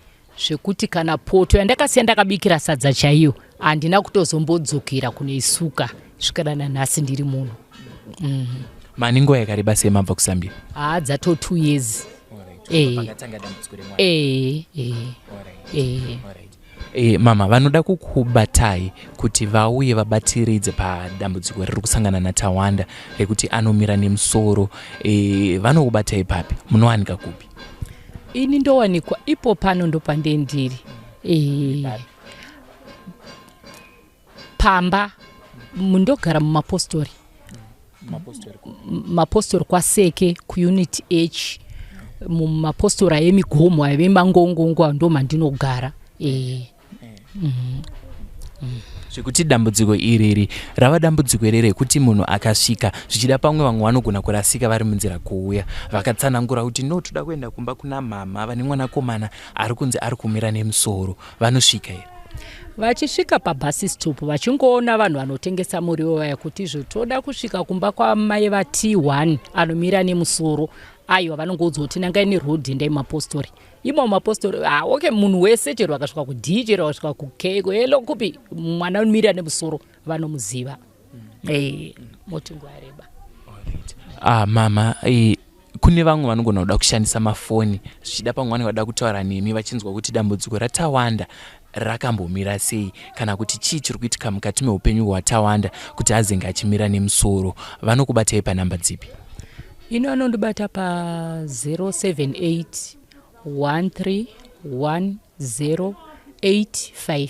zvekuti kana poto yandakasiya ndakabikira sadza chaiyo handina kutozombodzokera kunoisuka svikana nanhasi ndiri munhu. Mani nguva yakareba sei mabva kuZambia? Haa, dzato 2 years. Pakatanga dambudziko remwana? Eh. Mama, vanoda kukubatai kuti vauye vabatiridze padambudziko riri kusangana naTawanda rekuti anomira nemusoro, vanokubatai papi? Munowanika kupi? Ini ndowanikwa ipo pano, ndopandendiri pamba mundogara mumapostori, mapostori kwaSeke kuUnit H, mumapostori aemigomo aive mangongongo, ndo mandinogara. Zvekuti dambudziko iriri rava dambudziko iri rekuti munhu akasvika, zvichida pamwe vamwe vanogona kurasika vari munzira kuuya, vakatsanangura kuti no, toda kuenda kumba kuna mama vane mwanakomana ari kunzi ari kumira nemusoro, vanosvika here? Vachisvika pabus stop, vachingoona vanhu vanotengesa muriwo vaya kuti izvo toda kusvika kumba kwamai va-T1 anomira nemusoro, aiwa, vanongoudzwa kuti nangai nerodhi, endai mapostori imo mapostori. Ah, okay, munhu wese chero vakasvika kuD, chero vakasvika kuK, kuelo, kupi, mwana anomira nemusoro vanomuziva. Moti nguva yareba. Ah, mama, kune vamwe vanogona kuda kushandisa mafoni, zvichida pamwe vanenge vada kutaura nemi vachinzwa kuti dambudziko raTawanda rakambomira sei, kana kuti chii chiri kuitika mukati meupenyu hwaTawanda kuti azenge achimira nemusoro, vanokubatai panhamba dzipi? Ino anondibata pa 078 13 1085.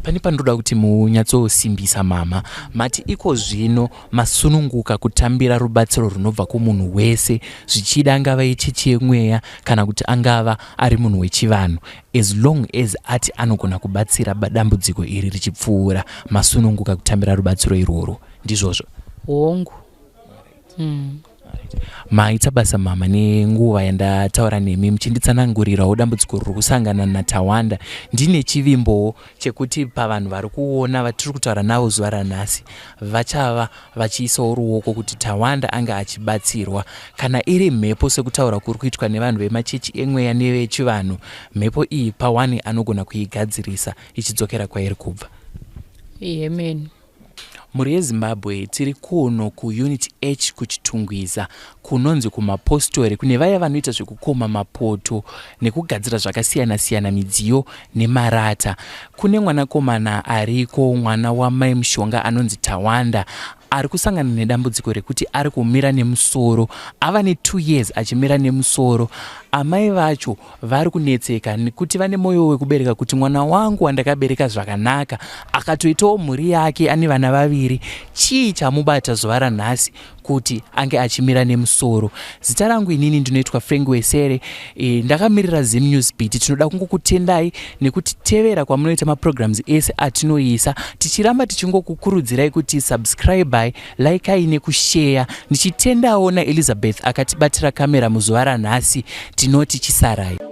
Pane pandoda kuti munyatsosimbisa, mama. Mati iko zvino masununguka kutambira rubatsiro runobva kumunhu wese, zvichida angava yechechi yemweya kana kuti angava ari munhu wechivanhu, as long as ati anogona kubatsira dambudziko iri richipfuura, masununguka kutambira rubatsiro irworwo, ndizvozvo? Hongu. Maita basa mama nenguva yandataura nemi muchinditsanangurirawo dambudziko riri kusangana naTawanda. Ndine chivimbowo chekuti pavanhu vari kuona vatiri kutaura navo zuva ranhasi vachava vachiisawo ruoko kuti Tawanda ange achibatsirwa. Kana iri mhepo sekutaura kuri kuitwa nevanhu vemachechi emweya nevechivanhu, mhepo iyi pawani anogona kuigadzirisa ichidzokera kwairi kubva. Amen. Mhuri yeZimbabwe, tiri kuno kuUnit H kuChitungwiza kunonzi kumapostori kune vaya vanoita zvekukoma mapoto nekugadzira zvakasiyana-siyana midziyo nemarata. Kune mwanakomana ariko, mwana wamai Mushonga anonzi Tawanda ari kusangana nedambudziko rekuti ari kumira nemusoro. Ava ne2 years achimira nemusoro. Amai vacho vari kunetseka nekuti vane mwoyo wekubereka kuti mwana wangu wandakabereka zvakanaka akatoitawo mhuri yake ane vana vaviri chii chamubata zuva ranhasi kuti ange achimira nemusoro. Zita rangu inini ndinoitwa Frank Wesere e, ndakamirira Zim News Beat. Tinoda kungokutendai nekutitevera kwamunoita maprograms ese atinoisa tichiramba tichingokukurudzirai kuti subscribe, likei nekusheya. Ndichitendawo naElizabeth akatibatira kamera muzuva ranhasi. Tinoti chisarai.